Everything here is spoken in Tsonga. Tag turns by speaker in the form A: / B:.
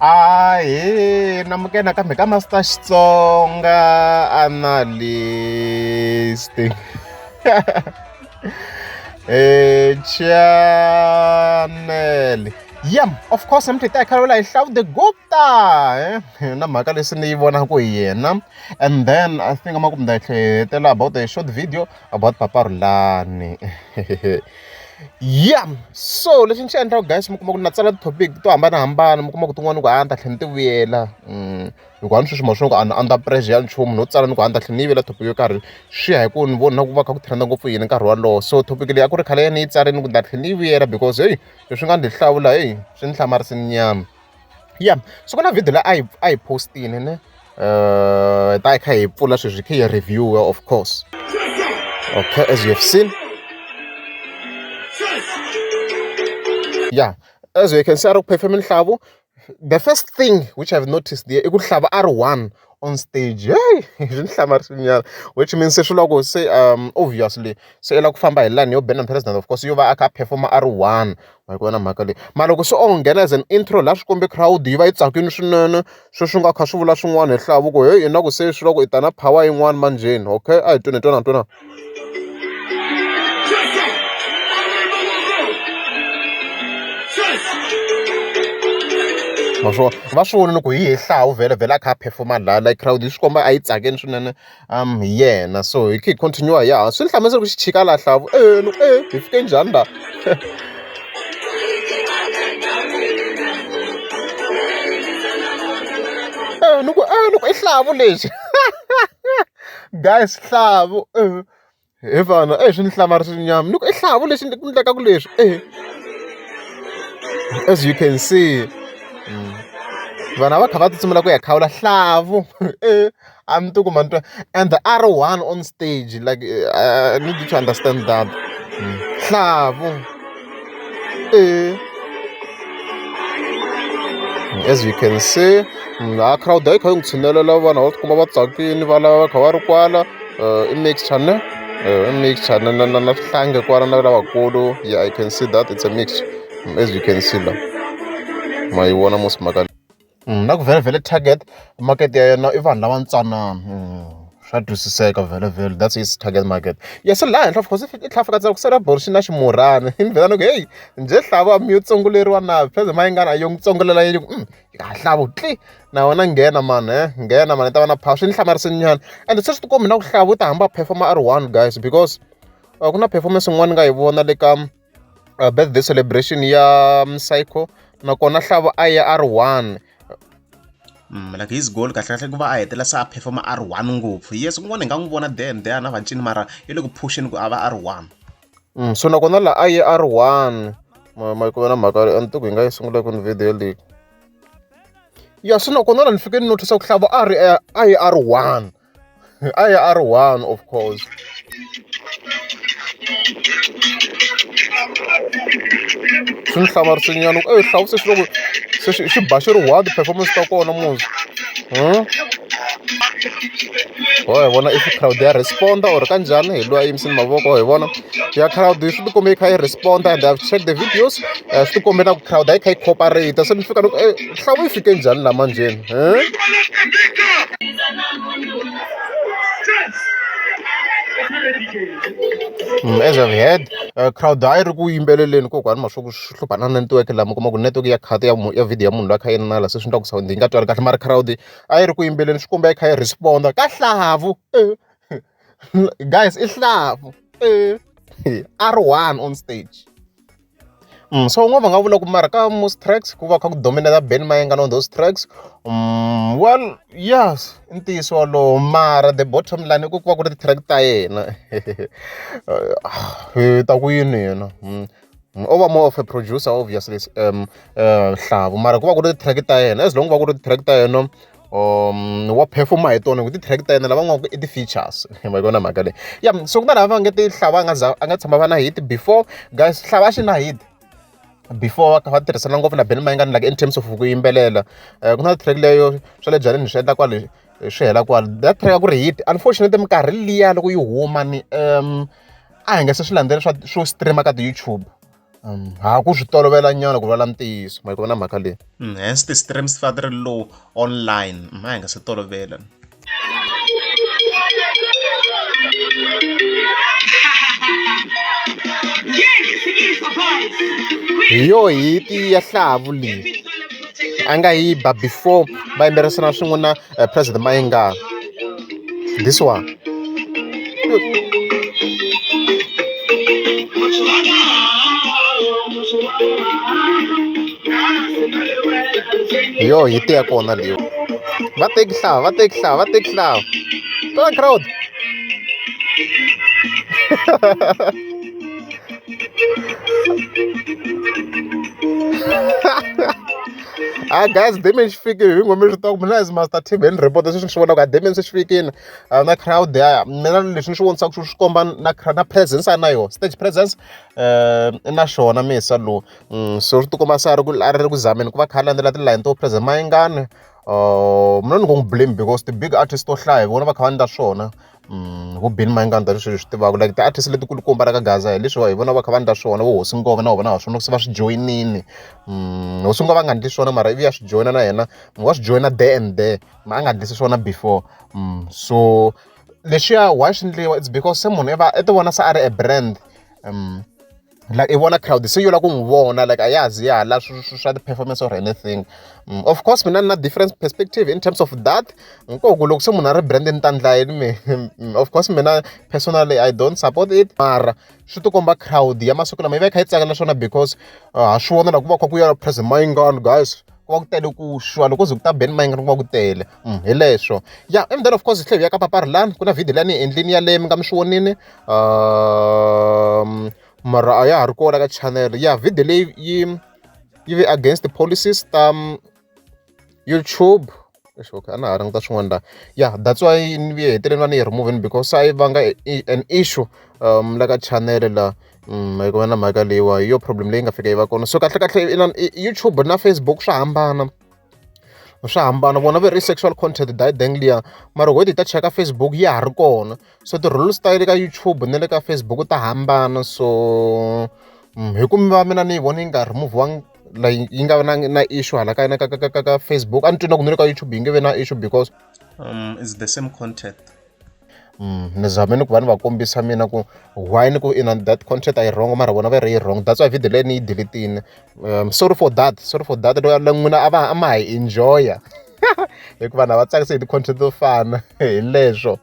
A: Ahee namukela nakambe ka Master Xitsonga analyst channel yeah of course namuntlha hi ta hi khalavula hi Hlavu the Gupta na mhaka leswi ni yi vonaka hi yena and then I think amakumu ta hi tlhela about a short video about Papa Rhulani ya so lexi ni xi endlaka guys mi kuma ku na tsala ti-topic to hambanahambana mi kuma ku tin'wani ku a ni ta tlhela ni ti vuyela hikuva ni sweswi ma swi ku a ni under pressure ya nchumu no tsala ni ku a ni ta tlhela ni yi vuyela topic yo karhi swi ya hi ku ni vona ku va kha ku trend ngopfu yini nkarhi wolowo so topic leyi a ku ri khale ni yi tsarini ku ni ta tlhela ni yi vuyela because heyi leswi nga ni hlawula heyi swi ni hlamarisile nyana ya so ku na video leyi a yi a yi postini ne ta hi kha hi pfula sweswi hi kha hi review of course okay as you have seen yeah as you can see a ri ku performeni Hlavu the first thing which I've noticed there i ku Hlavu a ri one on stage hey swi ni hlamarisinyana which means se swi loko se obviously se i lava ku famba hi line yo Ben President of course yo va a kha a perform a ri one ma yi vona mhaka leyi mara loko se o nghena as an intro laha swi kombe crowd yi va yi tsakile swinene sweswi nga kha swi vula swin'wana hi Hlavu ku heyi ingaku se swi loko i ta na power yin'wana manjheni okay a hi tweni hi twana twana. Ma swi vona va swi vona ku hi yehe Hlavu vhele vhele a kha a perform-a laya like crowd yi swi komba a yi tsakile swinene hi yena so hi kha hi continue hi ya hansi swi ni hlamusela ku xi chika laha Hlavu e ni ku e hi fike njhani laha e ni ku e ni ku i Hlavu lexi guys Hlavu he vana e swi ni hlamarisile nyama ni ku i Hlavu lexi ku endlekaka leswi e as you can see vanhu a va kha va tsutsumela ku ya khawula Hlavu e a ni tivi ku ma ni twa and a ri one on stage like I need you to understand that Hlavu e as you can see laha crowd a yi kha yi n'wi tshinelela vanhu va tikuma va tsakile va lava va kha va ri kwala i mixture ne i mixture na na na na swihlangi kwala na lavakulu yeah I can see that it's a mixture as you can see la ma yi vona mos mhaka na ku vhele vhele target market ya yena i vanhu lava ntsanana swa twisiseka vhele vhele that's his target market ya se laha henhla of course i tlhela a fika tsala ku sela xi na ximurhana ni vhela ni ku heyi njhe Hlavu mi yo tsongoleriwa na pheze mayingani a yo n'wi tsongolela yi ku Hlavu tli na wena nghena mani he nghena mani i ta va na power swi ni hlamarisile nyana and se swi tikombi na ku Hlavu u ta hamba a perform-a a ri one guys because ku na performance yin'wana ni nga yi vona le ka birthday celebration ya Psycho nakona Hlavu a ya a ri one
B: Like his goal kahle kahle ku va a hetelela se a perform-a a ri one ngopfu yes kun'wana hi nga n'wi vona there and there na va ncini mara i le ku phusheni ku a va a ri one.
A: So nakona laha a ye a ri one ma ma yi na mhaka a ni tivi ku hi nga yi sungula kwini video leyi ya so nakona laha ni fike ni notice ku Hlavu a ri a ye a ri one a ye a ri one of course swi ni hlamarise nyana ku e Hlavu se swi loko se xi xi ba xi ri one ti-performance ta kona musi ho hi vona if crowd ya respond-a or kanjhani hi loyi a yimisile mavoko hi vona ya crowd swi tikombe yi kha yi respond-a and I've checked the videos swi tikombe na ku crowd a yi kha yi cooperate se ni fika ni ku Hlavu yi fike njhani laha manjheni as I've heard crowd a yi ri ku yimbeleleni kokwani ma swa ku swi hlupha na network laha mi kuma ku network ya cut ya ya video ya munhu loyi a kha a yina la se swi endla ku sound yi nga twali kahle mara crowd a yi ri ku yimbeleni swi komba yi kha yi respond-a ka Hlavu guys i Hlavu a ri one on stage so un'wana va nga vula ku mara ka most tracks ku va kha ku dominate Benny Mayengani on those tracks well yes i ntiyiso wolowo mara the bottom line i ku ku va ku ri ti-track ta yena hi ta ku yini yena o va more of a producer obviously Hlavu mara ku va ku ri ti-track ta yena as long ku va ku ri ti-track ta yena wa perform-a hi tona hi ku ti-track ta yena lava nga ku i ti-features ma yi vona mhaka leyi ya so ku na lava va nge ti Hlavu a nga za a nga tshama va na hit before guys Hlavu a xi na hit before va kha va tirhisana ngopfu na Benny Mayengani like in terms of ku yimbelela ku na track leyo swa le byaleni swi endla kwale swi hela kwale that track a ku ri hit unfortunately minkarhi liya loko yi huma ni a hi nga se swi landzela swa swo stream ka ti-YouTube. Ha ku swi tolovela nyana ku vula ntiyiso ma yi vona mhaka leyi.
B: Hence ti-streams ti va ti ri low online a hi nga se tolovela.
A: Hi yo hit ya hlavu leyi a nga yi ba before va yimberisana swin'we na President Mayengani this one. Hi yo hit ya kona leyi va teki hlava va teki hlava va teki hlava twana crowd. Ah guys Damian xi fikile hi ngome swi tiva ku mina as master team ni report leswi ni swi vonaka Damian se xi fikile na crowd ya mina leswi ni swi vonisaka swi swi komba na na presence a na yona stage presence i na xona misa lowu so swi tikomba se a ri ku a ri ku zameni ku va kha a landzela tilayini to President Mayengani mina ni ngo n'wi blame because ti-big artist to hlaya hi vona va kha va endla swona vo Benny Mayengani tanihi swilo hi swi tivaka like ti-artist letikulukumba la ka Gaza hi leswi hi vona va kha va endla swona vo Hosi Ngove na vona ha swona se va swi joyinile Hosi Ngove a nga endli swona mara ivi ya swi joyina na yena wa swi joyina there and there a nga endlisi swona before so leswiya why swi endliwa it's because se munhu i va i ti vona se a ri a brand like i vona crowd se yo lava ku n'wi vona like a ya ha zi ya ha la swa ti-performance or anything of course mina ni na different perspective in terms of that nkoku loko se munhu a ri brand ni ta ndla yini me of course mina personally I don't support it mara swi ti komba crowd ya masiku lama yi va yi kha yi tsakela swona because ha swi vona loko ku va kha ku ya President Mayengani guys ku va ku tele ku xwa loko ze ku ta Benny Mayengani ku va ku tele hi leswo ya and then of course hi tlhela hi ya ka Papa Rhulani ku na video leyi a ni yi endlini yaleyo mi nga mi swi vonini mara a ya ha ri kona ka channel ya video leyi yi yi ve against the policies ta YouTube okay a na ha languta swin'wana la ya that's why ni vuye heteleni va ni yi remove because a yi vanga an issue la ka channel la hi ku va na mhaka leyiwa hi yo problem leyi nga fika yi va kona so kahle kahle YouTube na Facebook swa hambana swa hambana vona va ri sexual content dang liya mara loko ho ti ta cheka Facebook ya ha ri kona so ti-rules ta le ka YouTube na le ka Facebook ta hambana so hi ku va mina ni yi vona yi nga remove-wangi like yi nga na na issue hala ka ka ka ka ka Facebook a ni twi na ku na le ka YouTube yi nge vi na issue because
B: It's the same content.
A: Ni zame ni ku va ni va kombisa mina ku why ni ku ina that content a yi wrong mara vona va ri yi wrong that's why video leyi ni yi delete-ini sorry for that sorry for that loyi n'wina a va a ma ha yi enjoy-a hikuva vanhu a va tsakisi hi ti-content to fana hi leswo.